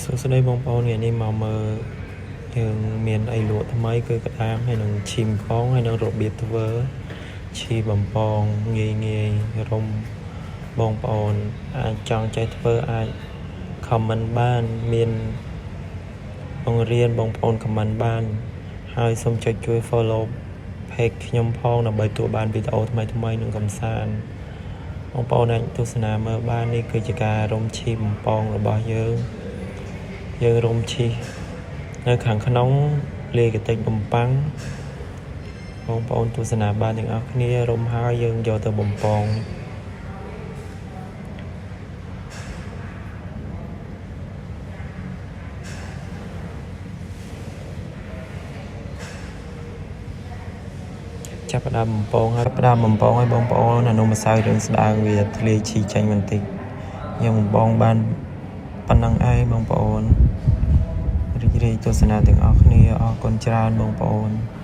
សួស្តីបងប្អូនថ្ងៃនេះមកមើលយើងមានអីលក់ថ្មីគឺក្តាមហើយនឹងឈីបំពងហើយនឹងរបៀបធ្វើឈីបំពងងាយងាយរុំបងប្អូនអាចចង់ចេះធ្វើអាច comment បានមានបង្រៀនបងប្អូន comment បាន ហើយសូមចុចជួយ follow page ខ្ញុំផងដើម្បីទទួលបានវីដេអូថ្មីៗនិងកំសាន្តបងប្អូនអាចទស្សនាមើលបាននេះគឺជាការរុំឈីបំពងរបស់យើងយើងរុំឈីនៅខាងក្នុងលាយកតិចបំប៉ាំងបងប្អូនទស្សនាបានទាំងអស់គ្នារុំហើយយើងយកទៅបំពងចាប់ផ្ដើមបំពងហើយផ្ដើមបំពងឲ្យបងប្អូនអានោះម្សៅរឿងស្ដើងវាធ្លាយឈីចេញបន្តិចយើងបំពងបានប៉ុណ្ណឹងឯងបងប្អូនរីករាយទស្សនាទាំងអស់គ្នាអរគុណច្រើនបងប្អូន។